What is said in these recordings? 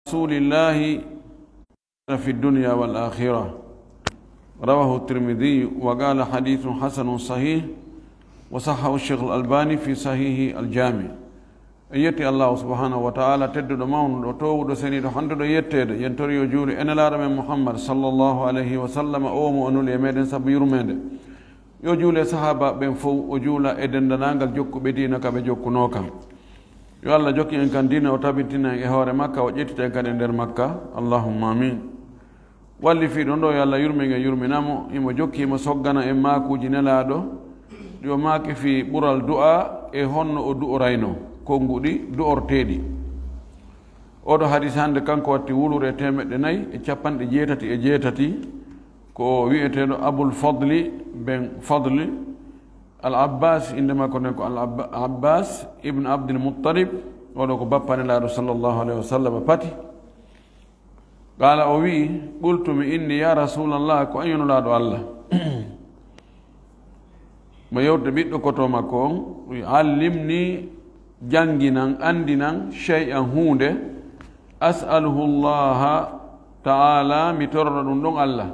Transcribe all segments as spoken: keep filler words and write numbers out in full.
رسول الله في الدنيا والآخرة. رواه الترمذي وقال حديث حسن صحيح، وصححه الشيخ الألباني في صحيح الجامع. En yetti Allahu subhanahu wa ta'ala, tedduɗo, mawnuɗo, toowuɗo, seniiɗo, handuɗo yetteede. Yen tori yo juulu e Nelaaɗo men Muhammad sallallahu alayhi wa sallam, o mo o nuli e meɗen sabu yurmeende. Yo juulu e sahaaba ɓen fow, o juula e denndanangal jokkuɓe diina ka ɓe jokkunoo kan. Yo Allah jokki en kan diina, o tabintina en e hoore makka, o ƴettita en kan e nder makka. Allahumma amin. Wallifiiɗo ɗo, yo Allah yurmin e yurmina mo, himo jokki, himo soggana en maakuuji Nelaaɗo, ɗi o maaki fii ɓural du'a e honno o du'oraynoo, konnguɗi du'orteeɗi. Oɗo hadis hannde kanko watti wulure e teemeɗɗe nayi e capanɗe jeetati e jeetati, ko wi'eteeɗo Abul Fadli ben Fadli Al Abbas, innde makko nden ko Al Abba-, Abbas ibn Abdul Muttalib, oɗo ko bappa Nelaaɗo sallallahu alayhi wa sallam pati. Qaala, o wi'i, qultu, mi inni, ya Rasulallah, ko an yo Nulaaɗo Allah. Mo yewte ɓiɗɗo koto makko on, wi'i, allimni, jannginan, anndinan, shay'an, huunde, as'aluhu Allaha ta'ala, mi tororo ɗum ɗon Allah.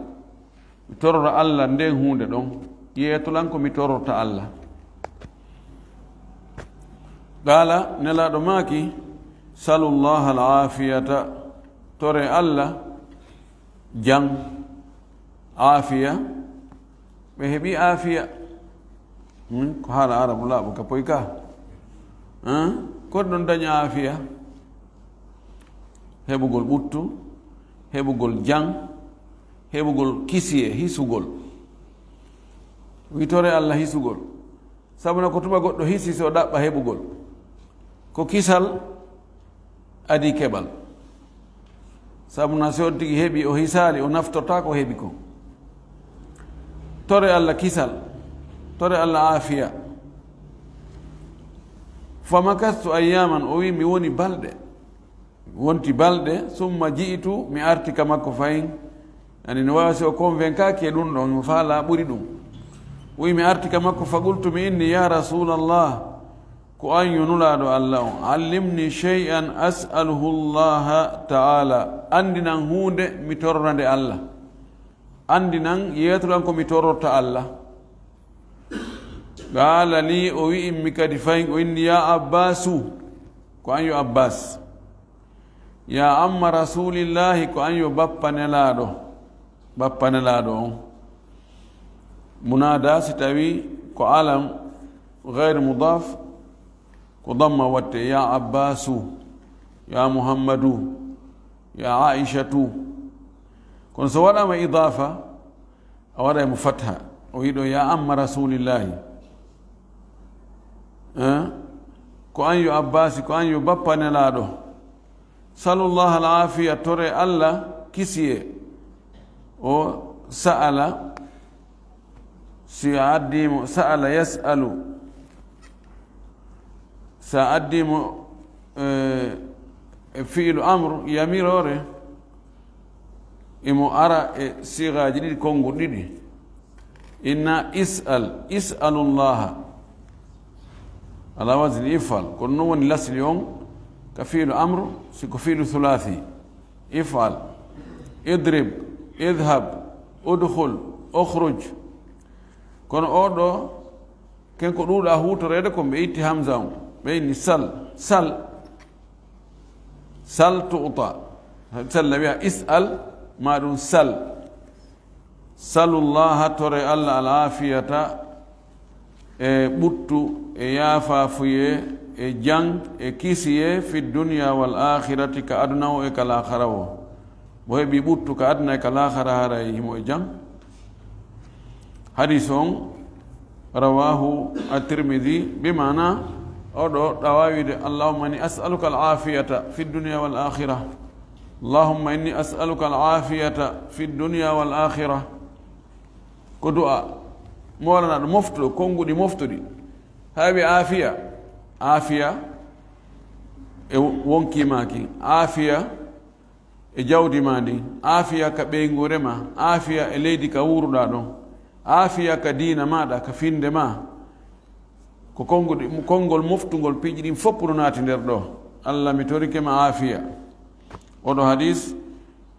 Mi torora Allah nden huunde ɗon. Yeetolan ko mi tororta Allah. Qaala, Nelaaɗo maaki, salullaha al-aafiyata, tore Allah jam, aafiya. Ɓe heɓi aafiya. Hmm, ko haala Arabu laaɓo ka poy ka. Hein? Ko ɗon daña aafiya? Heɓugol ɓuttu, heɓugol jam, heɓugol kisiye, hisugol. Wi tore Allah hisugol. Sabu na ko tuma goɗɗo hisi, si o ɗaɓɓa heɓugol. Ko kisal adii keɓal. Sabu na si on tigi heɓi, o hisaali, o naftorta ko heɓi ko. Tore Allah kisal, tore Allah aafiya. Famakastu ayyaman, o wi mi woni balɗe. Wonti balɗe, summa ji'tu, mi arti ka makko fayin. Yani no waawi si o convaincaaki e ɗum ɗon, mo faala ɓuri ɗum. Wi mi arti ka makko, faqultu, mi inni, ya Rasulallah, ko an yo Nulaaɗo Allah on, allimni shay'an as'aluhu Allaha ta'ala, anndinan huunde mi torra nde Allah. Anndinan, yeetolan ko mi tororta Allah. Qaala li, o wi'immi kadi fayin, o inni, ya Abbaasu, ko an yo Abbaas. Ya amma Rasuulillaahi, ko an yo bappa Nelaaɗo, bappa Nelaaɗo on. Munaada, si tawi ko alam gayr mudaaf, ko damma watte, ya Abbaasu, ya Muhammadu, ya Aishatu. Kono so waɗaama idaafa, a waɗa e mo fatha. O wi'i ɗo, ya amma Rasuulillaahi. Eh? Ko an yo Abbaasi, ko an yo bappa Nelaaɗo. Salullaha al-aafiya, tore Allah kisiye. O sa'ala, si a addi mo, sa'ala yas'alu. Si a addi mo, eh, e fi'lu amr, yamiroore, imo ara e siigaaji ɗiɗi, konnguɗi ɗiɗi. Inna is'al, is'alullaha. Ala wazni if'al. Kono non woni lasli on ka fi'lu amr, si ko fi'lu thulathi. If'al. Idrib, idhab, udkhul, ukhruj. Kono o ɗo, ken ko ɗuuɗa huutoreede ko ɓe itti hamza on. Ɓe inni sal, sal. Sal tu'ta. Sal na wi'a is'al, ma ɗum sal. Salullaha, tore Allah, al-aafiyata, e ɓuttu, e yaafaafuye, e jam, e kisiye, fi dunya wal aakhirati, ka aduna o e ka laakhara o. Mo heɓi ɓuttu ka aduna e ka laakhara, haray himo e jam. Hadis on, rawahu at-Tirmidhi, bi maana, oɗo ɗawa wiide, Allahumma inni as'aluka al-aafiyata fi dunya wal aakhirah. Allahumma inni as'aluka al-aafiyata fi dunya wal aakhirah. Ko du'a. Moolanaɗo moftuɗo, konnguɗi moftuɗi. Haa wi aafiya. Aafiya e wonki maaki. Aafiya e jawdi ma ndin, aafiya ka ɓeynguure ma, aafiya e leydi ka wuuruɗaa ɗon, aafiya ka diina maaɗa, ka finnde ma. Ko konnguɗi, konngol moftungol piiji ɗin fof no naati nder ɗo. Allah, mi torike ma aafiya. Oɗo hadis,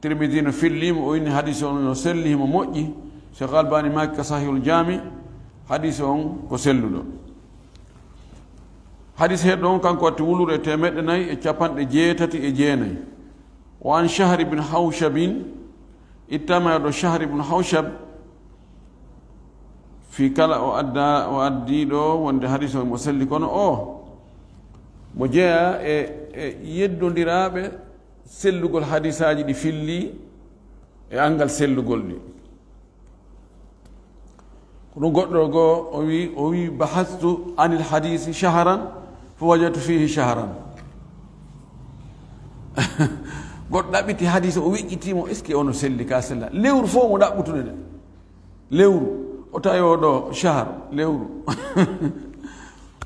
Tirmidi no filli mo, o inni hadis on no selli, himo moƴƴi. Cheikh Albani maaki ka Sahihul Jami, hadis on ko selluɗo. Hadis heɗo on kanko watti wulure e temeɗɗe nayi e capanɗe jeetati e jeenayi. Wa an Shahr ibn Hawshab, ittama e ɗo Shahr ibn Hawshab, fi kala o adda, o addi ɗo wonde hadis o mo selli, kono o mo jeeya e, e yeddondiraaɓe sellugol hadisaaji ɗi filli e angal sellugol ɗi. Ko ɗum goɗɗo goo o wi, o wi, "Bahastu anil hadisi shahran, fa wajadtu fihi shahran." Goɗɗo ɗaɓɓiti hadis, o weƴƴitii mo, est-ce que ono selli ka sella? Lewru fof mo ɗaɓɓutude de. Lewru. O tawi o ɗo shahar, lewru.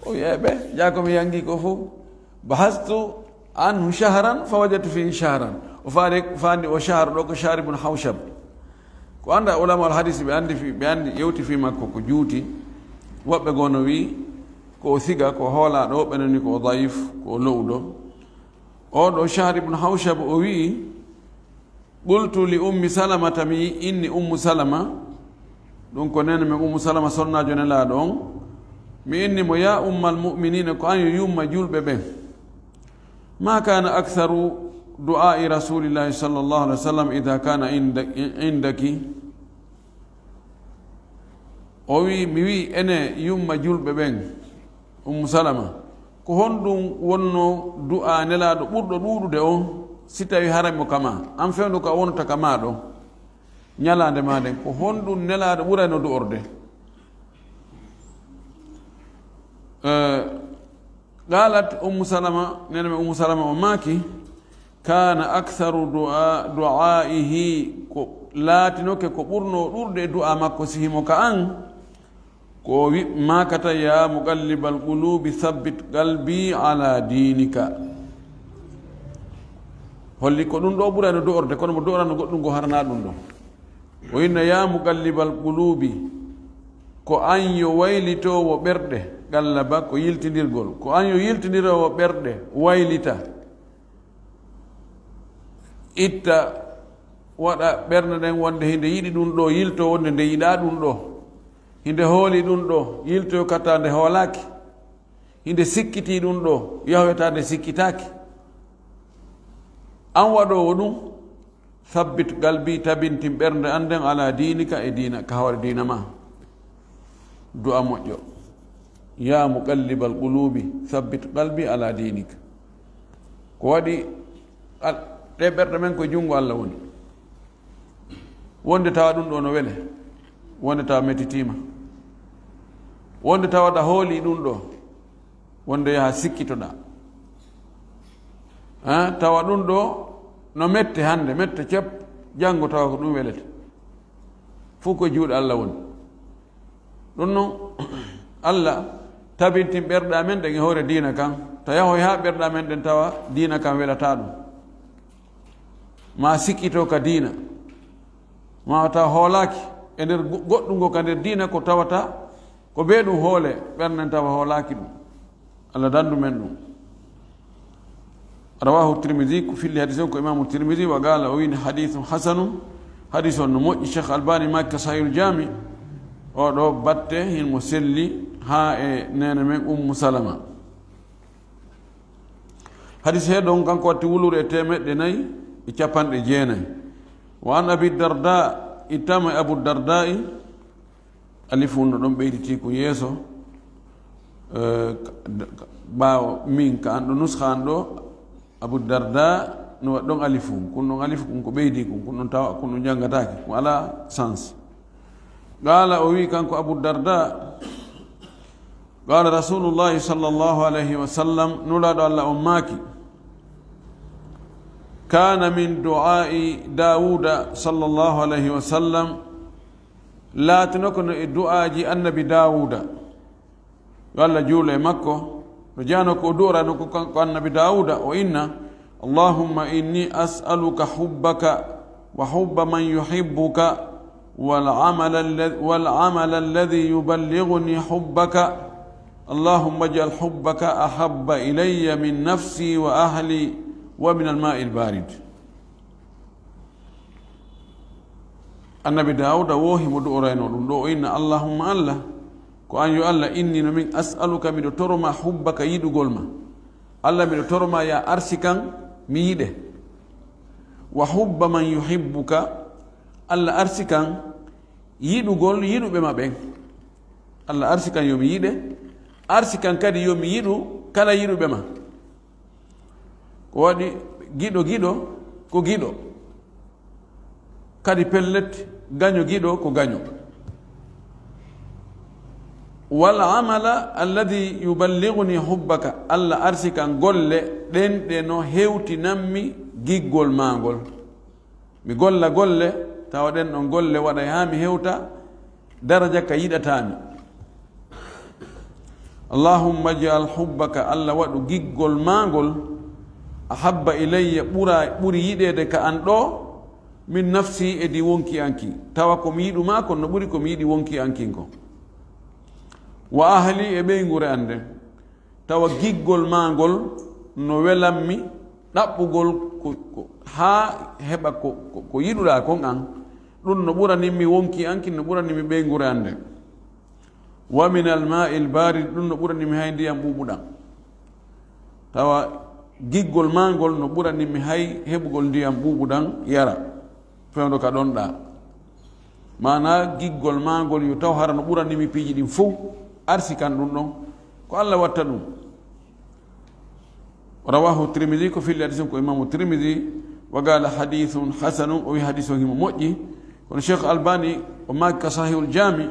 O wi, "Eɓe, jaa ko mi yangi ko fof." Bahastu anhu shahran fa wajadtu fihi shahran. O faade, faandi o shahar ɗo ko Shahr ibn Hawshab. Ko annda ulama al hadis ɓe anndi fi, ɓe anndi yewti fi makko ko juuti. Woɓɓe goo no wi ko o siga, ko hoolaaɗo, woɓɓe no ni ko o daif, ko o lo'uɗo. O ɗo Shahr ibn Hawshab o wi, "Qultu li Ummi Salamata", mi inni Ummu Salama, ɗum ko nene men Ummu Salama, sonnaajo Nelaaɗo on. Mi inni mo, "Ya Ummal Mu'minina, ko an yo yumma julɓe ɓen. Ma kana aktharu du'a'i Rasulillahi sallallahu alaihi wasallam idha kana inda-, indaki?" O wi, mi wi, "Ene yumma julɓe ɓen, Ummu Salama, ko honɗum wonno du'a Nelaaɗo ɓurɗo ɗuuɗude on, si tawi haray mo kama? An fewndo ko a wonata kama ɗo, ñalaande ma nden, ko honɗum Nelaaɗo ɓurayno du'orde?" Eh, qalat Ummu Salama, nene men Ummu Salama o maaki, "Kana aktharu du'a, du'aihi", ko laatinoke ko ɓurno ɗuuɗude e du'a makko si himo ka an, ko wi, maakata, "Ya muqallibal qulubi thabbit qalbi ala dinika." Holli ko ɗum ɗo ɓurayno du'orde, kono mo du'orano goɗɗum ngo harana ɗum ɗo. O inna, "Ya muqallibal qulubi", ko an yo waylitoowo ɓerɗe, qallaba ko yiltindirgol, ko an yo yiltindiroowo ɓerɗe, waylita. Itta, waɗa ɓernde nden wonde hinde yiɗi ɗum ɗo, yilto wonde nde yiɗaa ɗum ɗo. Hinde hooli ɗum ɗo, yilto kata nde hoolaaki. Hinde sikkitii ɗum ɗo, yahoyta nde sikkitaaki. An waɗoowo ɗum, "Thabbit qalbi", tabintin ɓernde an nden, "ala diinika", e diina, ka hoore diina ma. Du'a moƴƴo. "Ya muqallibal qulubi, thabbit qalbi ala diinika." Ko waɗi al-, ɗe ɓerɗe men ko e junngo Allah woni. Wonde tawa ɗum ɗo no wele, wonde tawa metitiima, wonde tawa ɗa hooli ɗum ɗo, wonde yaha sikkitoɗa. Ha, tawa ɗum ɗo no mette hannde, mette cep, janngo tawa ko ɗum welete. Fof ko e juuɗe Allah woni. Ɗum noon, Allah tabintin ɓerɗe amen ɗen e hoore diina kan, ta yahoy haa ɓerɗe amen ɗen tawa diina kan welata ɗum. Ma sikkito ka diina, ma tawa hoolaaki e nder go-, goɗɗum ngo ka nder diina ko tawata ko bee ɗum hoole, ɓerɗe nden tawa hoolaaki ɗum. Allah dandu men ɗum. Rawahu Tirmidhi, ko filli hadis on ko Imamu Tirmidhi, wa qala, o wini, "Hadithun hasanun", hadis on no moƴƴi. Cheikh Albani makka Sahihul Jami, o ɗo batte hin mo selli haa e nene men Ummu Salama. Hadis he ɗon kanko watti wulure e temeɗɗe nayi e capanɗe jeenayi. Wa an Abi Darda, ittama e Abu Darda'i, alifu no ɗon ɓeyditi ko yeeso, eh, ka-, ɓaawo min ka an ɗo nuskha an ɗo, Abu Darda no waɗi ɗon alifu, kun ɗon alifu kun ko ɓeydi kun, kun ɗon tawa, kun ɗon janngataake, kun alaa sens. Qala, o wi kanko Abu Darda, qala Rasulullahi sallallahu alayhi wa sallam, Nulaaɗo Allah on maaki, "Kana min du'a'i Dawuda sallallahu alayhi wa sallam", laatino ko no e du'aaji Annabi Dawuda, yo Allah juulu e makko, no jano ko o du'orano ko kanko Annabi Dawuda, o inna, "Allahumma inni as'aluka hubbaka wa hubba man yuhibbuka wal amala alladhi, wal amala alladhi yuballighuni hubbaka. Allahumma ij'al hubbaka ahabba ilayya min nafsi wa ahli wa min al-ma'il barid." Annabi Daawuda wo himo du'oraynoo ɗum ɗoo, o inna: "Allahumma Allah, ko an yo Allah, inni no min as'aluka, miɗo toro ma hubbaka, yiɗugol ma. Allah, miɗo toro ma, ya arsikan, mi yiɗe. Wa hubba man yuhibbuka, Allah arsikan, yiɗugol yiɗuɓe ma ɓen. Allah arsikan yo mi yiɗe, arsikan kadi yo mi yiɗu kala yiɗuɓe ma." Ko waɗi giɗo giɗo ko giɗo. Kadi pellet, gaño giɗo ko gaño. "Wal amala alladhi yuballighuni hubbaka." Allah arsikan golle ɗen ɗe no hewtinanmi giggol maa ngol. Mi golla golle, tawa ɗen ɗon golle waɗay haa mi hewta daraja ka yiɗataa mi. "Allahumma ij'al hubbaka", Allah waɗu giggol maa ngol, "ahabba ilayya", ɓura, ɓuri yiɗeede ka an ɗoo, "min nafsi", e di wonki an kin. Tawa ko mi yiɗu maa kon no ɓuri ko mi yiɗi wonki an kin kon. "Wa ahli", e ɓeynguure an nden. Tawa giggol maa ngol no welammi, ɗaɓɓugol ko, ko, haa heɓa ko, ko, ko yiɗuɗaa kon an, ɗum no ɓuranimmi wonki an kin, no ɓuranimmi ɓeynguure an nden. "Wa min al maa'il baarid", ɗum no ɓuranimmi hay ndiyam ɓuuɓuɗam. Tawa giggol maa ngol no ɓuranimmi hay heɓugol ndiyam ɓuuɓuɗam yara. Fewndo ka ɗon ɗaa. Maanaa giggol maa ngol yo taw hara no ɓurani mi piiji ɗin fow, arsikan ɗum ɗon. Ko Allah watta ɗum. Rawahu Tirmidhi, ko filli hadis on ko Imaamu Tirmidhi, wa qala hadithun hasanun, o wi hadis on himo moƴƴi. Kono Cheikh Albani o maaki ka Sahihul Jami,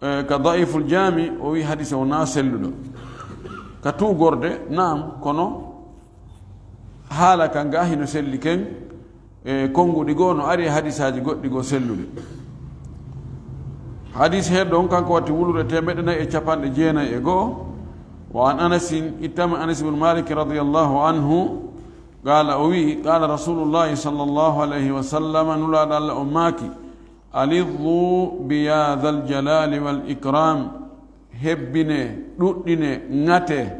eh, ka Da'iful Jami, o wi hadis on na selluɗo. Ka tuugorde, naam, kono haala kan ga hino selli ken, e konnguɗi goo no ari e hadisaaji goɗɗi goo selluɗi. Hadis heedɗo on kanko watti wulure teemeɗɗe nayi e capanɗe jeenayi e go'o. Wa an Anasin, ittama Anas ibn Malik radiyallahu anhu, qaala, o wi'i, qaala Rasulullahi sallallahu alayhi wa sallam, Nulaaɗo Allah on maaki, "Alidhu bi ya dhal jalali wal ikram, hebbine, ɗuɗɗine, ŋate,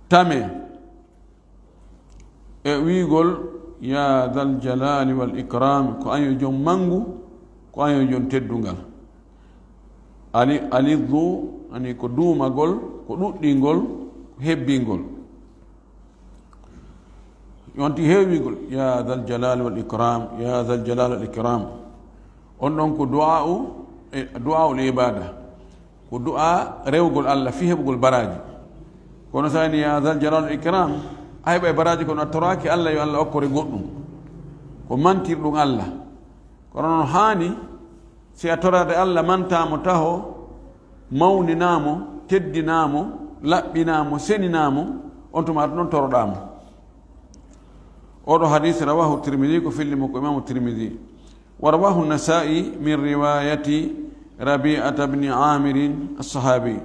tame." E wi'ugol, "Ya dhal jalali wal ikram", ko an yo jom manngu, ko an yo jom teddungal. Ali, alidhu, ani ko duumagol, ko ɗuɗɗingol, ko hebbingol. Yonti heewingol, "Ya dhal jalali wal ikram, ya dhal jalali wal ikram." On ɗon ko du'a'u, e, du'a'ul ibada. Ko du'a rewgol Allah fii heɓugol baraaji. Kono so a wi'i, "Ya dhal jalali wal ikram", a heɓay baraaji kono a toraaki Allah yo Allah okkore goɗɗum. Ko mantirɗum Allah. Kono no haani, si a toraade Allah, mantaa mo taho, mawninaa mo, teddinaa mo, laɓɓinaa mo, seninaa mo, on tuma ɗon toroɗaa mo. Oɗo hadis rawahu Tirmidhi, ko filli mo ko Imaamu Tirmidhi. Wa rawahu Nasa'i min riwayati Rabi'ata bni Amirin as-sahabi.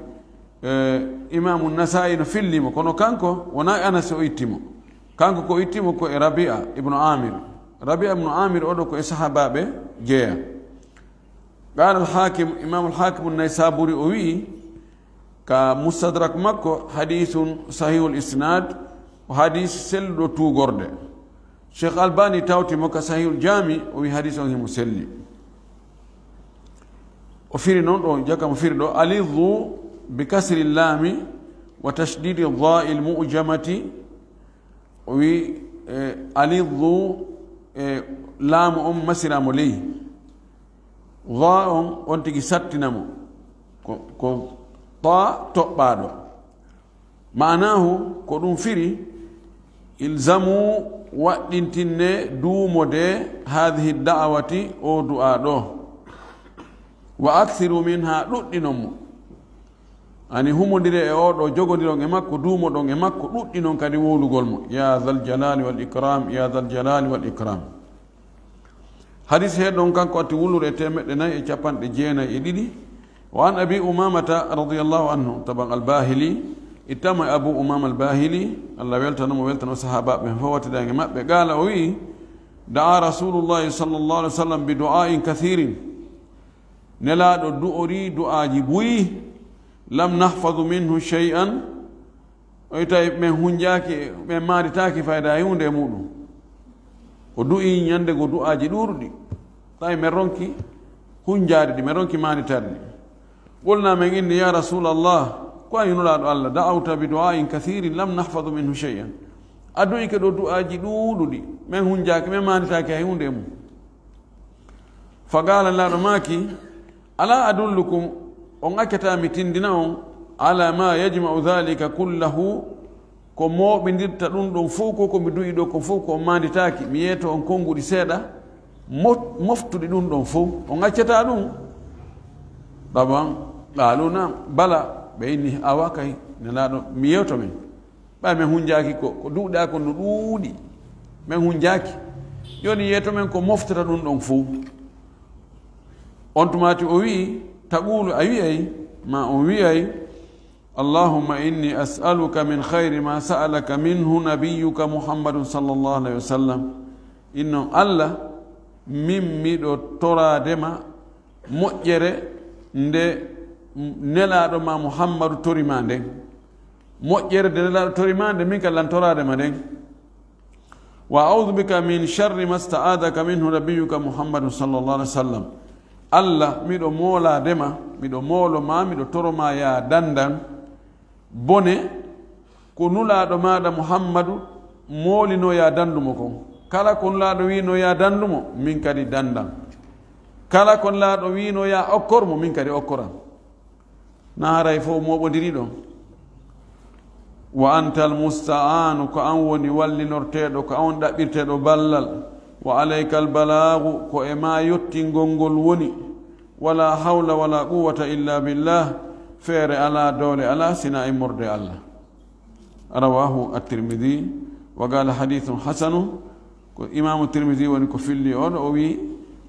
Eh, Imaamu Nasa'i no filli mo, kono kanko wonaa Anas o itti mo. Kanko ko itti mo ko e Rabi'a ibnu Amir. Rabi'a ibnu Amir oɗo ko e sahabaaɓe jeeya. Qala al-Hakim, Imam al-Hakim an-Naysaburi o wi'i, ka Mustadrak makko, "Hadithun sahihul isnad", o hadis selluɗo tuugorde. Cheikh Albani tawti mo ka Sahihul Jami, o wi'i hadis on himo selli. O firi non ɗo, jaka mo firi ɗo, "Alidhu bi kasri lami wa tashdidi dha'il mu'jamati", o wi'i, eh, "Alidhu", eh, laamu on masira mo ley. Dha on, on tigi sattina mo. Ko, ko ta toɓɓaaɗo. Ma'anahu, ko ɗum firi, "Ilzamu", waɗɗintinne, duumode, "hadhihi da'awati", o du'a ɗo. "Wa akthiru minha", ɗuɗɗinon mo. Ani humondire e oɗo, jogodiron e makko, duumoɗon e makko, ɗuɗɗinon kadi wowlugol mo. "Ya dhal jalali wal ikram, ya dhal jalali wal ikram." Hadis he ɗon kanko atti wulure teemeɗɗe nayi e capanɗe jeenayi e ɗiɗi. Wa an Abi Umamata radiyallahu anhu, taban al-Bahili, ittama Abu Umama al-Bahili, Allah weltano mo, weltano sahaabaaɓe ɓen fof, wattida e maɓɓe. Qaala, o wi'i, "Da'a Rasulullahi sallallahu alaihi wasallam bi du'a'in kathirin." Nelaaɗo du'ori du'aaji buyi, "Lam nahfadu minhu shay'an." O wi tawi ɓen hunjaaki, ɓen maaritaaki fayda e huunde e muɗum. O du'i ñande go du'aaji ɗuuɗuɗi. Tawi men ronki hunjaade ɗi, men ronki maanditaade ɗi. Qulna, men inni, ya Rasulallah, ko an yo Nulaaɗo Allah, da'awta bi du'a'in kathirin lam nahfadu minhu shay'an. A du'ike ɗo du'aaji ɗuuɗuɗi, men hunjaaki, men maanditaaki hay huunde e mum. Fa qaala, Nulaaɗo maaki, ala adullukum, on accataa mi tindina on, ala ma yajma'u dhalika kullahu, ko mooɓindirta ɗum ɗon fof, ko ko mi du'i ɗo kon fof, ko on maanditaaki, mi yeeto on konnguɗi seeɗa, mo-, moftuɗi ɗum ɗon fof, on accataa ɗum? Ɓaɓan, qaalu naam, bala, ɓe inni, awa kay, Nelaaɗo, mi yeewto men. Ɓay men hunjaaki ko, ko du'uɗaa kon no ɗuuɗi, men hunjaaki. Jooni yeeto men ko moftata ɗum ɗon fof. On tumaati o wi'i, taqulu, a wi'ay, ma on wi'ay, Allahumma inni as'aluka min khayri ma sa'alaka minhu nabiyyuka Muhammadun sallallahu alayhi wa sallam. Innon Allah, min miɗo toraade ma moƴƴere nde Nelaaɗo ma Muhammadu tori ma nden. Moƴƴere nde Nelaaɗo tori ma nden, min kadi lan toraade ma nden. Wa a'udhu bika min sharri ma sta'adaka minhu nabiyyuka Muhammadun sallallahu alaihi wasallam. Allah, miɗo moolaade ma, miɗo moolo ma, miɗo toro ma ya dandan bone ko Nulaaɗo maaɗa Muhammadu moolinoo ya dandu mo kon. Kala ko Nulaaɗo wi'inoo ya dandu mo, min kadi dandan. Kala ko Nulaaɗo wi'inoo ya okkor mo, min kadi okkoran. Na haray fof mooɓondiri ɗon. Wa antal musta'anu, ko an woni wallinorteeɗo, ko an woni ɗaɓɓirteeɗo ballal. Wa alaykal balaagu, ko e ma yottingol ngol woni. Wala hawla wala quwwata illa billah, feere alaa, doole alaa, sina immorde Allah. Rawahu at-Tirmidhi, wa qala hadithun hasanu, ko Imaamu Tirmidhi woni ko filli on, o wi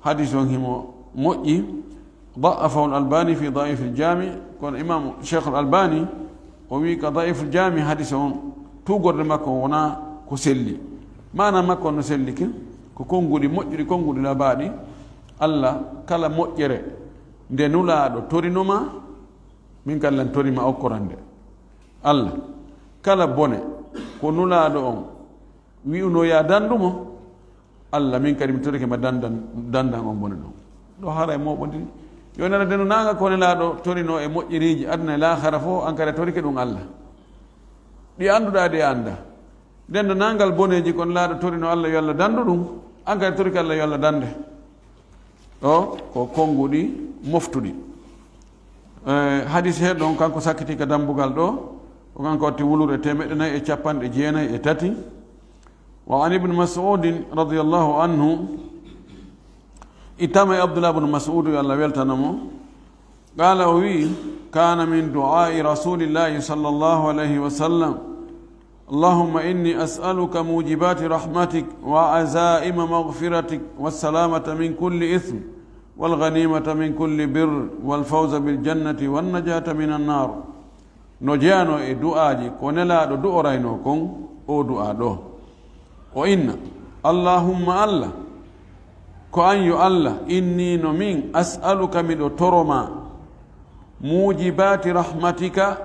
hadis on himo moƴƴi. Da'afahu al-Albani fi Da'if al-Jami, kono Imaamu Sheikh al-Albani o wi ka Da'if al-Jami hadis on tuugorde makko wona ko selli. Maana makko no selli ke, ko konnguɗi moƴƴuɗi, konnguɗi labaaɗi. Allah, kala moƴƴere nde Nulaaɗo torino ma, min kadi lan tori ma okkorande. Allah, kala bone ko Nulaaɗo on wi'unoo ya dandu mo, Allah, min kadi mi torike ma dandan, dandan on bone ɗon. Ɗo haray mooɓondiri. Yo nana deno naanga ko Nelaaɗo torinoo e moƴƴereeji aduna e laakhara fof, an kadi a torike ɗum Allah. Ɗi annduɗaa, ɗi a anndaa. Nden no nangal boneeji kon laaɗo torino Allah yo Allah dandu ɗum, an kadi torike Allah yo Allah dande. Ɗo ko konnguɗi moftuɗi. Eh, hadis he ɗon kanko sakkiti ka dambugal ɗo, ko kanko watti wulure temeɗɗe nayi e capanɗe jeenayi e tati. Wa an ibn Mas'udin radiyallahu anhu, ittama e Abdullah ibn Mas'ud, yo Allah weltana mo. Qala, o wi'i, kana min du'a'i Rasulillahi sallallahu alayhi wa sallam, Allahumma inni as'aluka mujibati rahmatik wa azaima maghfiratik wa salamata min kulli ithm wal ghanimata min kulli birr wal fawza bil jannati wan najata minan nar. No jeyanoo e du'aaji ko Nelaaɗo du'oraynoo kon, oo du'aa ɗoo. O inna, Allahumma Allah, ko an yo Allah, inni no min, as'aluka miɗo toro ma, muujibaati rahmatika,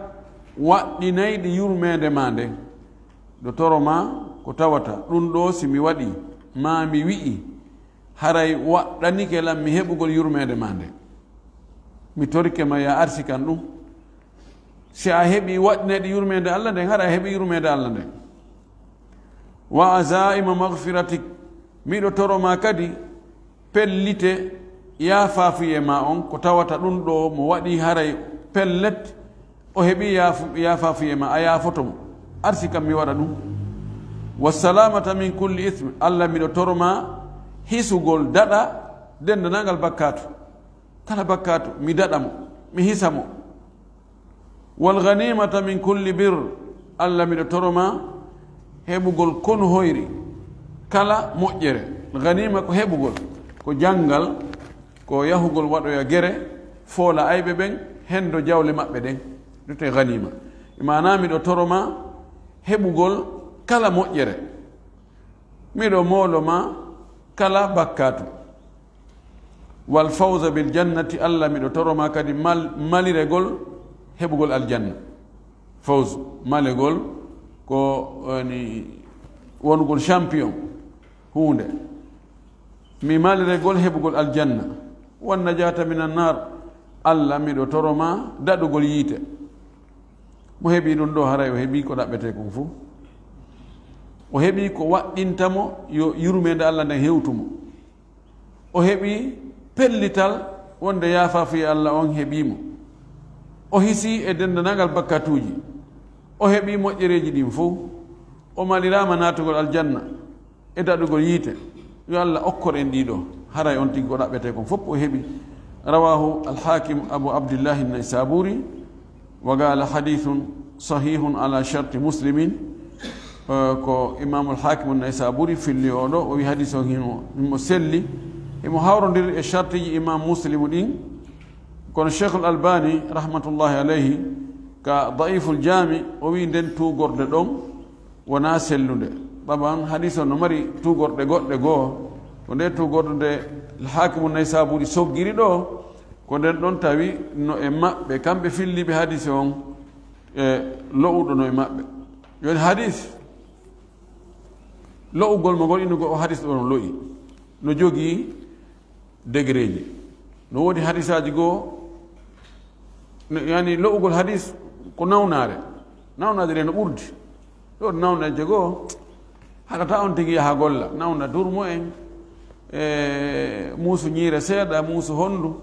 waɗɗinayɗi yurmeende maa nden. Miɗo toro ma ko tawata ɗum ɗoo si mi waɗii, maa mi wi'ii, haray waɗɗanike lan mi heɓugol yurmeende maa nden. Mi torike ma ya arsikan ɗum. Si a heɓii waɗɗinayɗi yurmeende Allah nden, haray a heɓii yurmeende Allah nden. Wa azaima maghfiratik, miɗo toro ma kadi pellite yaafaafuyee ma on, ko tawata ɗum ɗoo mo waɗii haray pellet o heɓii yaafu-, yaafaafuyee ma, a yaafoto mo. Arsikan mi waɗa ɗum. Wa salamata min kulli ithmi, Allah miɗo toro ma hisugol daɗa denndanangal bakkaatu. Kala bakkaatu, mi daɗa mo, mi hisa mo. Wal ghanimata min kulli birr, Allah miɗo toro ma heɓugol konu hoyri, kala moƴƴere. Ghanima ko heɓugol, ko janngal, ko yahugol waɗoya gere, foola ayɓe ɓen, hendo jawle maɓɓe ɗen, ɗum wiyetee ghanima. Maana miɗo toro ma heɓugol kala moƴƴere. Miɗo moolo ma kala bakkaatu. Wal fawza bil jannati, Allah miɗo toro ma kadi mal-, maliregol heɓugol aljanna. Fawz, malegol ko woni wonugol champion huunde. Mi maliregol heɓugol aljanna, wan najata minan nar, Allah miɗo toro ma daɗugol yiite. Mo heɓi ɗum ɗo haray o heɓi ko ɗaɓɓete kon fuu. O heɓi ko waɗɗinta mo yo yurmeende Allah nden hewtu mo. O heɓi pellital wonde yaafafuye Allah on heɓi mo. O hisi e denndanangal bakkatuuji. O heɓi moƴƴereeji ɗin fuu. O maliraama naatugol aljanna e daɗugol yiite. Yo Allah okkor en ɗiɗo, haray on tigi ko ɗaɓɓete kon fof o heɓi. Rawahu alhakim Abu Abdillahi Naysaburi, wa qala hadithun sahihun ala sharti muslimin. Eh, ko Imamul Hakimu Naysaburi filli oɗo, o wi hadis on himo, himo selli, himo hawrondiri e shartiji Imam Muslimu ɗin. Kono Cheikhul Albani, rahmatullahi alayhi, ka Daiful Jami, o wi nden tugorde ɗon wona sellunde. Ɓaban hadis on no mari tugorɗe goɗɗe goo. Ko nde tugorde nde Hakimu Naysaburi soggiri ɗo, ko nden ɗon tawi no e maɓɓe, kamɓe filliɓe hadis on, e lo'uɗo no e maɓɓe. Yoni hadis, lo'ugol mo ngol, inugol o hadis ɗo no lo'i. No jogii degereeji. No woodi hadisaaji goo, no, yani, lo'ugol hadis ko nawnaare. Nawnaare nde no ɓurdi. Ɗo nawnaare goo, haɗata on tigi yaha golla. Nawna durmo en, e muusu ñiire seeɗa, muusu honndu.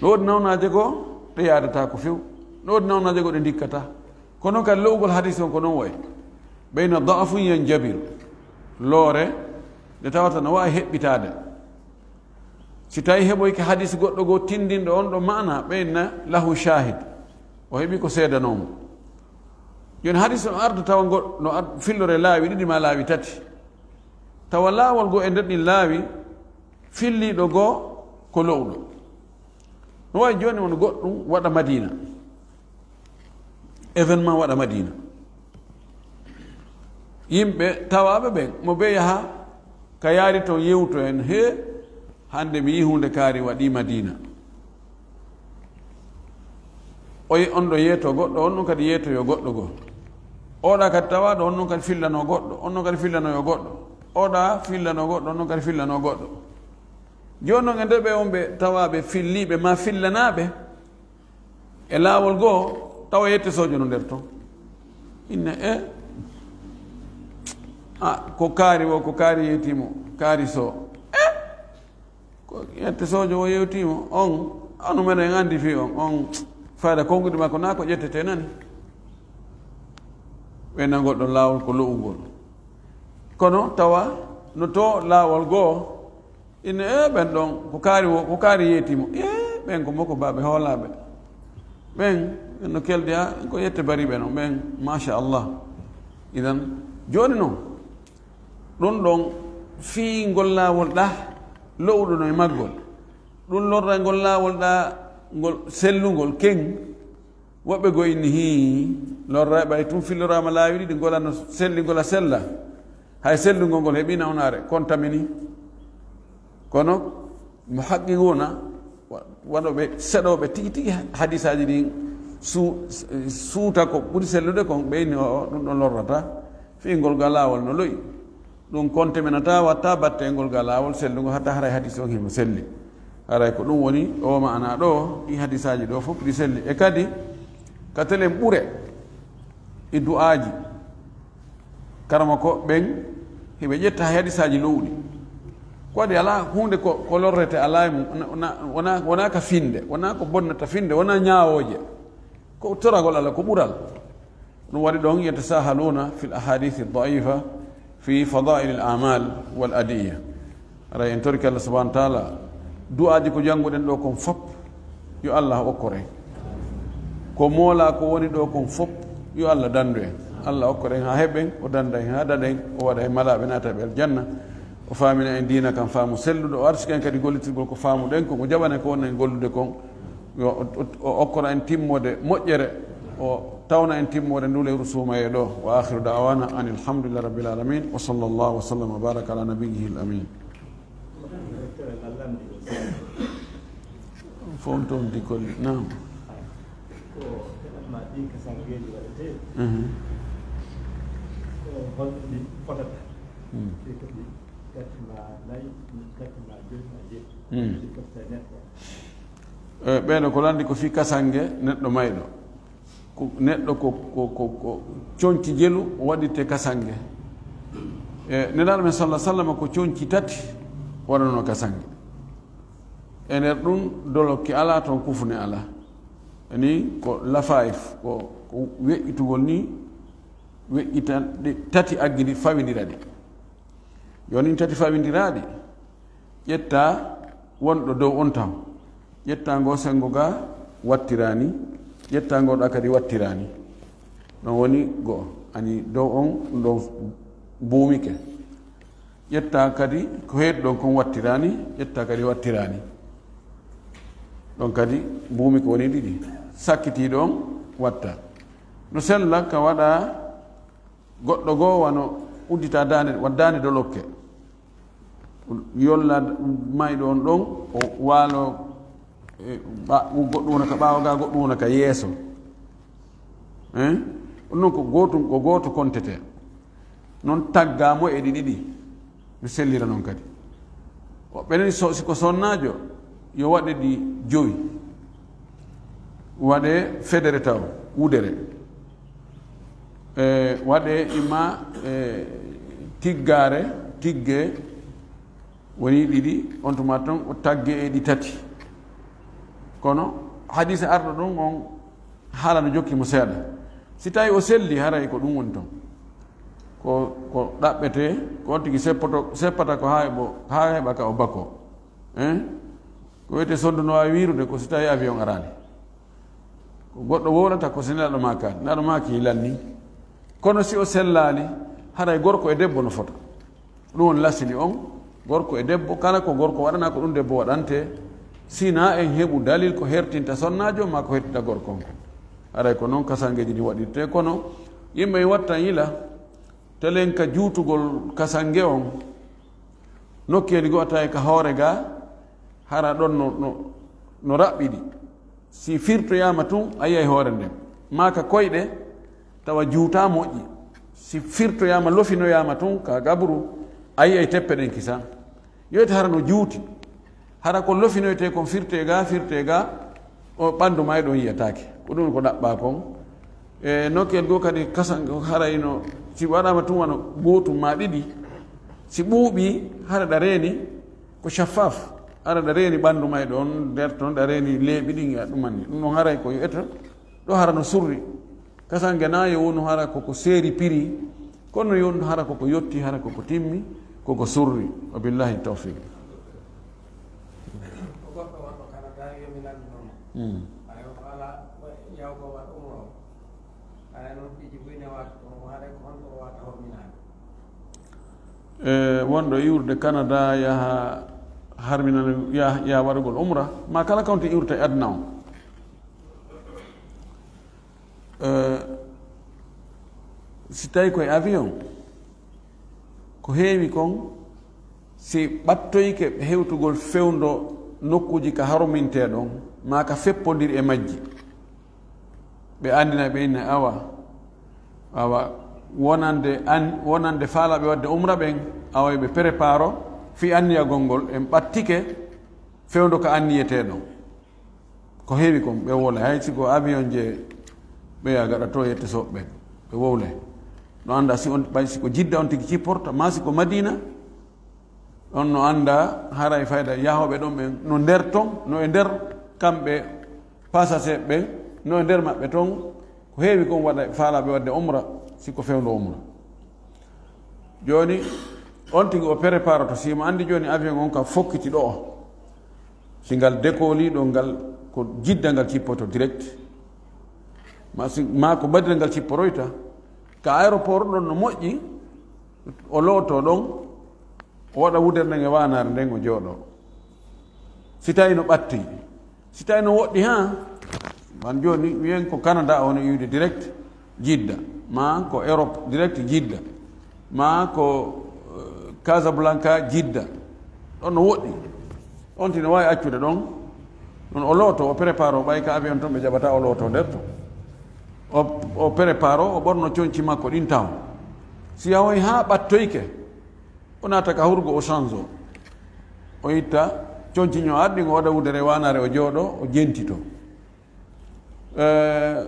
No woodi nawnaaje goo, ɗe yaadata ko few. No woodi nawnaaje goo, ɗe ndikkata. Kono kadi lo'ugol hadis on ko non wayi. Bayna da'fun yanjabir. Loore, nde tawata no waawi heɓɓitaade. Si tawi heɓoyke hadis goɗɗo goo tindinɗo on ɗo maana, ɓeyna lahu shahid. O heɓi ko seedanoo mo. Jooni hadis on arda tawa ngo, no ar-, fillore laawi ɗiɗi maa laawi tati. Tawa laawol goo e nder ɗin laawi, filliiɗo goo ko lo'uɗo. No wayi jooni won goɗɗum waɗa Madina. Événement waɗa Madina. Yimɓe tawaaɓe ɓen, mo ɓe yaha ka yaari ton yewto en, "He, hannde mi yii huunde kaari waɗi Madina." O yi-, on ɗo yeeto goɗɗo, on ɗon kadi yeeto yo goɗɗo goo. Oɗa kadi tawa ɗo, on ɗon kadi fillano goɗɗo, on ɗon kadi fillano yo goɗɗo. Oɗa fillano goɗɗo, on ɗon kadi fillano goɗɗo. Jooni non e nder ɓe on ɓe tawaaɓe filliiɓe ma fillanaaɓe, e laawol goo, tawa yette soojo no nder ton. Inna e, a, ko kaari wo, ko kaari yeetimo, kaari so. E, ko yette soojo wo yewtimo, on, anu meɗen anndi fii on, on, fayda konnguɗi makko naa ko ƴettete nani. Ɓe nangol ɗon laawol ko lo'ugol. Kono tawa no to laawol goo, Inne, e, ɓen ɗon, ko kaari wo, ko kaari yeetimo. E, ɓen ko moko baaɓe hoolaaɓe. Ɓen, ɓen no keldi, ha, ko yette bariɓe non. Ɓen, machallah. Idan, jooni non, ɗum ɗon fii ngol laawol ɗa, lo'uɗo no e maggol. Ɗum lorra ngol laawol ɗa, ngol sellungol, ken. Woɓɓe goo inni, hii, lorra ɓay tun filloraama laawi ɗiɗi, ngola no selli, ngola sella. Hay sellungol ngol heɓi nawnaare, kontamini. Kono mo haqqi wona, wa-, waɗooɓe, seɗooɓe tigi tigi hadisaaji ɗin su-, suuta ko ɓuri sellude kon, ɓe inni, o, o, ɗum ɗon lorrata. Fii ngol ga laawol no lo'i. Ɗum kontaminata, watta batte e ngol ga laawol sellungol, hatta haray hadis on himo selli. Haray ko ɗum woni o ma'ana ɗo, ɗi hadisaaji ɗo fof ɗi selli. E kadi, ka telen ɓure e du'aaji, karama ko ɓen hiɓe ƴetta hay hadisaaji lowɗi. Ko waɗi alaa huunde ko, ko lorrete alaa e mum, wona, wona, wona ka finde, wona ko bonnata finde, wona ñaawooje. Ko toragol Allah, ko ɓural. Ɗum waɗi ɗon, yatasahaluna fil ahadithi daifa fi fadail al amal wal adiya. Aray en torki Allah subhanahu wa taala, du'aaji ko jannguɗen ɗo kon fop, yo Allah okkor en. Ko moola ko woni ɗo kon fop, yo Allah dandu en. Allah okkor en ha heɓen, o danda en ha daɗen, o waɗa en malaaɓe naataɓe aljanna. O faamina en diina kan faamu selluɗo, o arsika en kadi gollitirgol ko faamuɗen kon, o jaɓana en ko wonno en gollude kon. Yo o, o, o okkora en timmoode moƴƴere, o tawna en timmoode ndu lewru suumayee ɗo. Wa akhiru da'wana anil hamdulillahi rabbil alamin. Wa sallallahu wa sallam wa baraka ala nabiyyihi al amin. Fof toon di golli. Naam. Ko heɓatma ɗin ka sangeeji waɗetee. Mhm. Ko holno ɗin fotata? Hmm. Ɗi kadi Hmm. Eh, ɓeeɗo ko lanndi ko fii kasange neɗɗo mayɗo. Ko neɗɗo ko, ko, ko, ko conci jelu waɗirte kasange. E Nelaaɗo men sallallahu alaihi wasallam ko conci tati waɗanoo kasange. E nder ɗum dolokke alaa, toon kufune alaa. Ni ko lafaif, ko, ko weƴƴitugol ni, weƴƴita ɗi tati aggidi fawindira ɗi. Yo nin tati fawindiraaɗi, ƴetta wonɗo dow on taw. Ƴetta ngo senngo ga wattirani, ƴetta ngo ɗa kadi wattirani. Ɗon woni go'o, ani dow on ɗon buumike. Ƴetta kadi ko heedi ɗon kon wattirani, ƴetta kadi wattirani. Ɗon kadi buumike woni ɗiɗi. Sakkiti ɗon watta. No sella ka waɗa goɗɗo goo wano uddita daande, wa daande dolokke. Yolla mayɗo on ɗon, o waalo, e, ɓa-, goɗɗum wona ka ɓaawo ga, goɗɗum wona ka yeeso. Hein? Ɗum noon ko gootum, ko gooto kontete. Noon taggaa mo e ɗi ɗiɗi. Mi sellira noon kadi. O ɓenen so, si ko sonnaajo, yo waɗe ɗi jowi. Waɗe federe taw, wudere. E, waɗe imma, e, tiggaare, tigge, woni ɗiɗi, on tuma tan o tagge e ɗi tati. Kono hadiisa arɗo ɗum on, haala no jokki mo seeɗa. Si tawi o selli, haray ko ɗum woni ton. Ko, ko ɗaɓɓete, ko on tigi seppoto, seppata ko haa heɓo, haa heɓa ka o bako. Hein? Ko wiyetee sondu no waawi wiirude ko si tawi avion araani. Ko goɗɗo wowlata ko si neɗɗo maaka, neɗɗo maaki lanni. Kono si o sellaali, haray gorko e debbo no fota. Ɗum woni lasili on, gorko e debbo, kala ko gorko waɗana ko ɗum debbo waɗante, sina en heɓu dalil ko hertinta sonnaajo maa ko hertinta gorko on. Haray ko noon kasangeeji ɗi waɗirte, kono yimɓe en wattan yila, telen ka juutugol kasange on, nokkeeli goo a tawi ka hoore ga, hara ɗon no, no, no raɓɓiɗi. Si firtoyaama tun, a yiyay hoore nden. Maa ka koyɗe, tawa juutaa moƴƴi. Si firtoyaama, lofinoyaama tun ka gaburu, a yiyay teppe ɗen kisan. Yoyta hara no juuti. Hara ko lofinoytee kon firtee ga, firtee ga, o ɓanndu maa e ɗon yiyataake. Ko ɗum ko ɗaɓɓaa kon. E nokkel goo kadi kasan haray no, si waɗaama tun wano gootum maa ɗiɗi, si ɓuuɓii, hara ɗa reeni, ko shaffaf. Hara ɗa reeni ɓanndu maa e ɗon, nder ton, ɗa reeni leeɓi ɗin, a ɗumanni. Ɗum ɗon haray ko yo eto, ɗo hara no surri. Kasange na yo wonu hara koko seeri piri, kono yo wonu hara koko yotti, hara koko timmi, koko surri. Wa billahi tawfiq. Ko goɗɗo wonɗo Canada yominanno mo. Hmm. Ayo, ko ala yawgo waɗa umro. Ayo, noon piiji buy ne waɗa ko mo haɗa ko honto o waɗa horminaade. E, wonɗo iwrude Canada yaha harminana, yaha, yaha waɗugol umra, ma kala kawte iwrata e aduna on. Eh, si tawi koye avion, ko heewi kon, si ɓattoyke hewtugol fewndo nokkuuji ka harmintee ɗon, maa ka feppondiri e majji, ɓe anndina ɓe inna awa, awa, wonande an-, wonande faalaaɓe waɗde umra ɓen, awa, ɓe préparo fii anniyagol ngol, en ɓattike fewndo ka anniyetee ɗon. Ko heewi kon, ɓe wowlay. Hay si ko avion je ɓeya gaɗa to yette soɓɓe, ɓe wowlay. No annda si on, ɓay si ko Jidda on tigi cipporta, maa si ko Madina, on no annda haray fayda yahooɓe ɗon ɓen no nder ton, no e nder kamɓe passager ɓen, no e nder maɓɓe ton. Ko heewi kon waɗa faalaaɓe waɗde umra, si ko fewndo umra. Jooni, on tigi o prépare to, si mo anndi jooni avion on ka fokkiti ɗo o. Si ngal décolle ɗo ngal, ko Jidda ngal cippoto direct. Ma si, ma ko Madina ngal cipporoyta. Ka aéroport ɗon no moƴƴi, o looto ɗon, o waɗa wudere nden e waanaare nden, o jooɗo. Si tawi no ɓatti, si tawi no woɗɗi, haa, man jooni wiyen ko Canada o no iwde direct Jidda, ma ko Europe direct Jidda, ma ko, eh, Casablanca Jidda. Ɗon no woɗɗi. On tino waawi accude ɗon. Ɗon o looto, o prépare, o ɓay ka avion ton ɓe jaɓata, o looto nder ton. O, o prépare, o ɓorno conci makko ɗin taw. Si yahoy haa ɓattoyke, O naata ka hurgo, o change o. O itta conci ño arɗi ngo, o waɗa wudere wanare, o jooɗo, o jentito. Eh,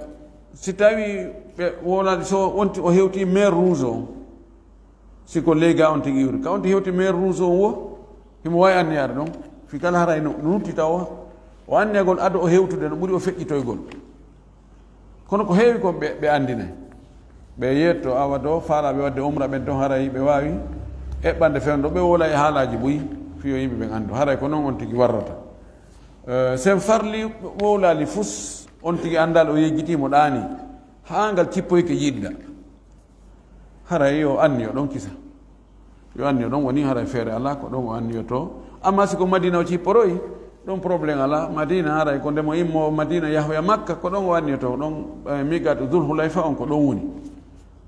si tawi ɓe wowlani, so wonti o hewti mer rouge o, si ko lega on tigi iwri, ka on tigi hewti mer rouge on wo, himo wawi anniyare ɗon, fi kala haray no, no nuttita o, o anniyagol ado o hewtude no ɓuri o feƴƴitoygol. Kono ko heewi kon ɓe, ɓe andinay. Ɓe yetto awa do faalaɓe wadde umra ɓen ton haray ɓe wawi eɓɓande fewndo ɓe wowla e haalaji buy, fiyo yimɓe ɓen andu. Haray ko non on tigi warrata. Eh, sen farli wowlali fus, on tigi andal o yejjiti mo ɗaani. Haa ngal cippoyke Jidda. Haray yo anniyo ɗon kisa. Yo anniyo ɗon woni haray feere alaa, ko ɗon o anniyoto. Amma si ko Madina o cipporoy, ɗon problème alaa. Madina haray ko nde mo immo Madina yahoya Makka, ko ɗon o anniyoto. Ɗon, eh, miqatu Dhul Hulayfa on ko ɗon woni.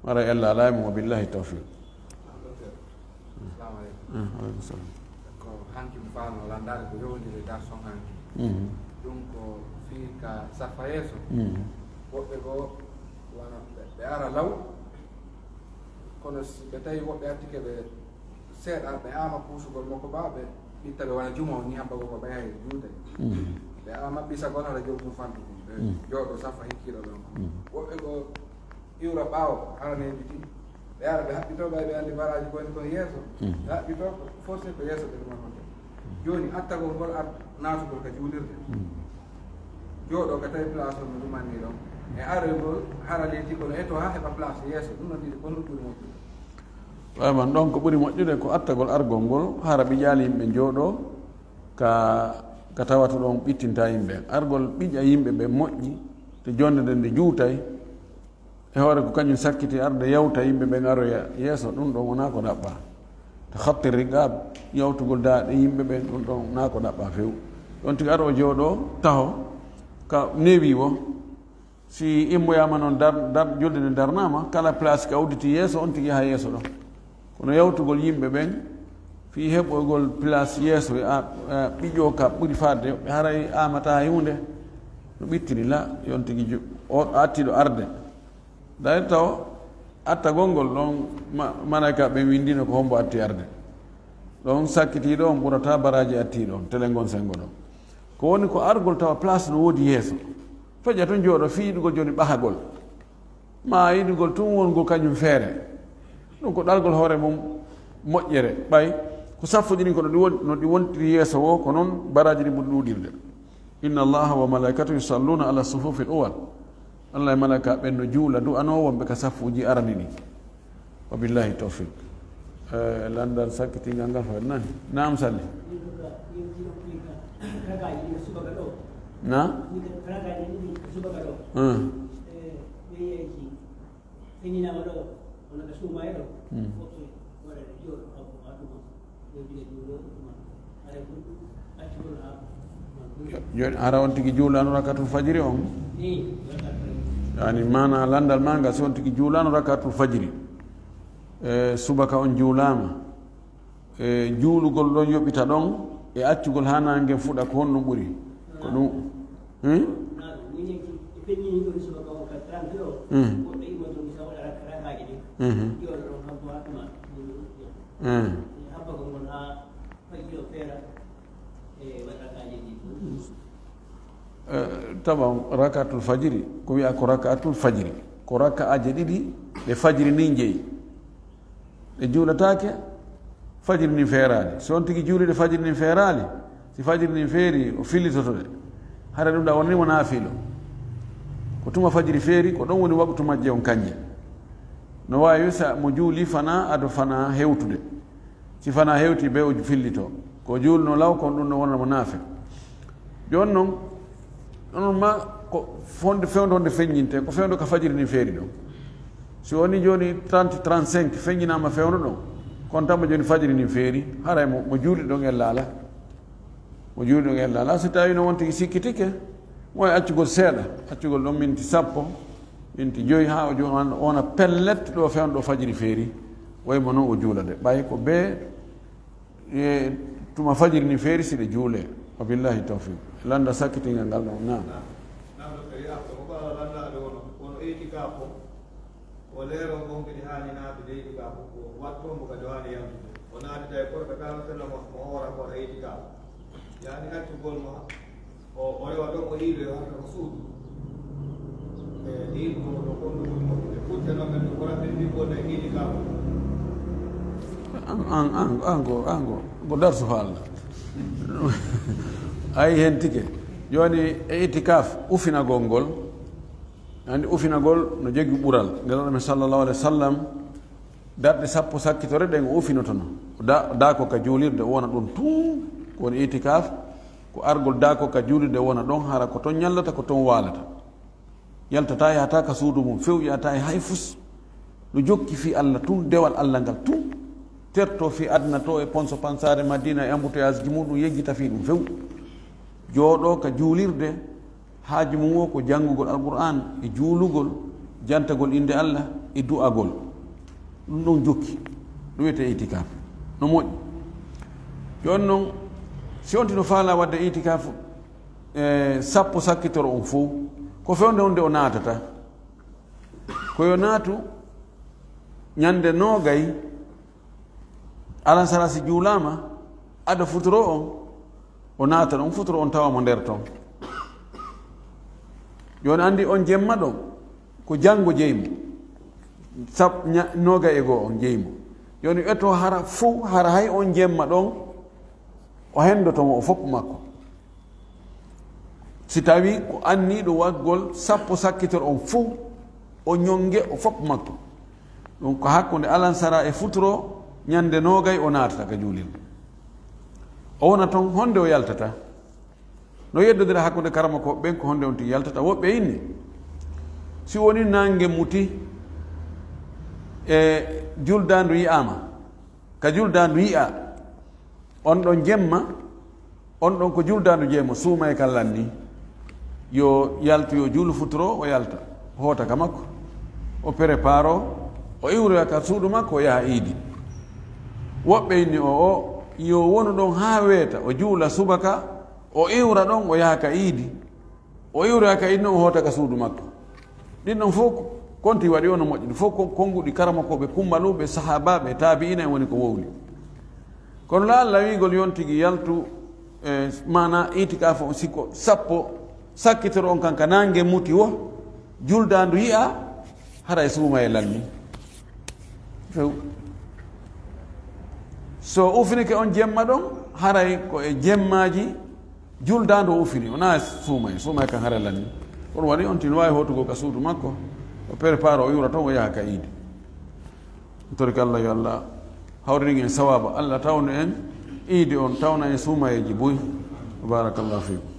Haray ella alaa e mum, wa billahi tawfiq. Assalamu aleykum. Ah, wa aleykum salam. Ko hanki mi faano landaade ko yowndiri darson hanki. Mhm. Ɗum ko fii ka saffa yeeso. Mhm. Woɓɓe goo wano ɓe, ɓe ara law, kono si ɓe tawi woɓɓe artike ɓe seeɗa, ɓe ama puusugol makko ɓa, ɓe ɓitta ɓe wona juma on ni, abba goo ko ɓe yahi juude. Mhm. Ɓe ama ɓisa goo hara joom mum fanɗu ɗum. Ɓe Mhm. jooɗo saffa hikkiiɗo ɗon. Mhm. Woɓɓe goo iwra ɓaawo, hara ne yejjiti. Ɓe ara ɓe haɓɓito ɓay ɓe anndi baraaji ko woni kon yeeso. Mhm. Ɓe haɓɓito ko forcé ko yeeso ɓe ɗuma honde. Jooni attagol ngol ar naatugol ka juulirde. Mhm. Jooɗo ka tawi place on no ɗumanni ɗon. E aroygol hara leydi kono eto ha heɓa place yeeso. Ɗum noon ɗiɗi kon no ɓuri moƴƴude. Vraiment, ɗon ko ɓuri moƴƴude ko attagol argol ngol, hara ɓiƴaali yimɓe jooɗo ka, ka tawata ɗon ɓittinta yimɓe. Argol ɓiƴa yimɓe ɓe moƴƴi, te jonde nden nde juutay. E hoore ko kañum sakkiti arde yawta yimɓe ɓen aroya yeeso, ɗum ɗon wonaa ko ɗaɓɓaa. Takhatti riqaab, yawtugol daaɗe yimɓe ɓen, ɗum ɗon wonaa ko ɗaɓɓaa few. Ɗon tigi aro o jooɗo taho, ka neewi wo, si immoyaama noon dar, dar, julde nde darnaama, kala place ka udditi yeeso, on tigi yaha yeeso ɗon. Kono yawtugol yimɓe ɓen, fii heɓoygol place yeeso, a, a, ɓiƴo ka ɓuri fadde, haray amata hay huunde, no ɓittiri la, yon tigi ju-, o attiɗo arde. Dari taw attagol ngol ɗon ma-, malaika ɓen windino ko hombo atti arde. Ɗon sakkitiiɗo on ɓurata baraji attiiɗo on, tele ngon sengo ɗon. Ko woni ko argol tawa place no woodi yeeso. Feƴa tun jooɗo fii yiɗugol jooni ɓahagol. Ma yiɗugol tun wongol kañum feere. Ɗum ko ɗalgol hoore mum moƴƴere. Ɓay ko saffuji ɗin ko no ɗi won-, no ɗi wontiri yeeso wo, ko non baraji ɗin ɓuri ɗuuɗirde. Inna Allaha wa malaikatahu yusalluna ala sufufil awwal. Allah e malaika ɓen no juula du'anoo wonɓe ka saffuuji arani ɗin. Wa billahi tawfiq. Eh, landal sakkitingal ngal fayda nani. Naam, Salli. Na? Hmm. Jooni, hara on tigi juulano rakatul fajiri on? Yani, maana landal ma ngal, si on tigi juulano rakatul fajiri, e, subaka on juulama, e, juulugol ɗon yoɓita ɗon, e accugol ha nange fuɗa, ko honɗum ɓuri? Ko ɗum, hmm? Mhm. Mhm. Eh, tawa rakatul fajiri, ko wiya ko rakatul fajiri, ko rakaaje ɗiɗi ɗe fajiri nin jeyi. Ɗe juulataake fajiri nin feeraali. Si on tigi juuli ɗe fajiri nin feeraali, si fajiri nin feeri, o fillitoto ɗe. Hara ɗum ɗa wonni mo naafilo. Ko tuma fajiri feeri, ko ɗon woni waqtu majje on kanje. No waawi sa mo juuli fana ado fana hewtude. Si fana hewti be o fillito. Ko juulno law kon ɗum no wona mo naafe. Jooni non, onon ma ko fonde fewndo nde feññinte, ko fewndo ka fajiri nin feeri ɗon. Si woni jooni trente, trente-cinq feññinaama fewndo ɗon, kon tama jooni fajiri nin feeri, haray mo, mo juuli ɗon ella ala. Mo juuli ɗon ella ala. Si tawi no won tigi sikkitike, mo e accugol seeɗa, accugol ɗon minti sappo, minti joyi, ha o jo-, on, ona pellet ɗo fewndo ɗo fajiri feeri, way mo non o juula de. Ɓay ko be E tuma fajiri ni feeri si ɗe juule. Wa billahi tawfiq. Landa sakkitingal ngal ɗon. Naam. Naam, ɗo kadi arɗo ko ɓaawa lannaaɓe wono, wono itikaaf o, o leero ngon kadi haani naatude itikaaf o, ko wattu mbo kadi o haani yaltude. O naatida e Korka sallallahu alaihi wasallam, mo hoora ko waɗa itikaf. Yani accugol ma, o, o rewa ɗon, o yiiloyo harata ko suudu. E ɗiin ko ɗo kon ɗo woni moƴƴude. Kutte noon men ɗo ko raɓɓinɗi ko e itikaf. An, an, an, an ko, an ko, ko darsu faalna. Ay hen tike. Jooni e itikaf ufinagol ngol. Andi ufinagol no jogii ɓural. Nelaaɗo men sallallahu alaihi wasallam, darɗe sappo sakkitore ɗen o ufinotono. Da-, daako ka juulirde o wona ɗon tun, ko woni itikaf, ko argol daako ka juulirde o wona ɗon, hara ko ton ñallata, ko ton waalata. Yaltata, yahata ka suudu mum few, yahata e hay fus. No jokki fii Allah tun, dewal Allah ngal tun. Terto fii aduna to e ponso pansaare Madina e embouteillage ji muɗum, yejjita fii ɗum few. Jooɗo ka juulirde, haaju mum o ko janngugol Alqur'aan e juulugol, jantagol innde Allah e du'agol. Ɗum ɗon jokki. Ɗum wiyetee itikaf. No moƴƴi. Jooni non, si on tino faalaa waɗde itikaf, e sappo sakkitoro on fow, ko fewnde wonde o naatata. Ko yo naatu ñande noogay, alansara si juulaama, ado futuro on, o naata ɗon, futuro on tawa mo nder ton. Jooni andi on jemma ɗon, ko janngo jeymo. Sab-, ña-, noogay e goo on jeymo. Jooni eto hara fow, hara hay on jemma ɗon, o hendoto mo o fof makko. Si tawi ko anniiɗo waggol sappo sakkitoro on fow, o ñonge o fof makko. Ɗum ko hakkunde alansara e futuro, ñande noogay o naatata ka juulirde. O wona ton honde o yaltata. No yeddodira hakkunde karamokooɓe ɓen ko honde on tigi yaltata. Woɓɓe inni, si woni nange muti e juldaandu yi'aama, ka juldaandu yi'a, on ɗon jemma, on ɗon ko juldaandu jeymo, suuma e kallan ni. Yo yaltu, yo juulu futuro, o yalta. Hoota ka makko. O préparo, o iwroya ka suudu makko, o yaha iidi. Woɓɓe inni o, o, yo wonu ɗon haa weeta, o juula subaka, o iwra ɗon, o yaha ka iidi. O iwroya ka iidi non, o hoota ka suudu makko. Ɗin ɗon fof ko, konti waɗi ono moƴƴi. Ɗum fof ko konnguɗi karamokooɓe kummaluuɓe, sahaabaaɓe, taabi'ina en woni ko wowli. Kono la Allah wiigol yon tigi yaltu, e, maana itikaafu on siko sappo sakkitoro on kan ka nange muti wo, juldaandu yi'a, haray suuma e lalli. Few. So ufinike on jemma ɗon, haray ko e jemmaaji juldaandu o ufini, wona suuma e, suuma e kan haray lalli. Kono waɗi on tin waawi hootugol ka suudu makko, o prépare, o iwra ton, o yaha ka iidi. Torki Allah, yo Allah hawririn en sawaaba. Allah tawnu en iidi on, tawna en suumayeeji buy. Barakallahu fiikum.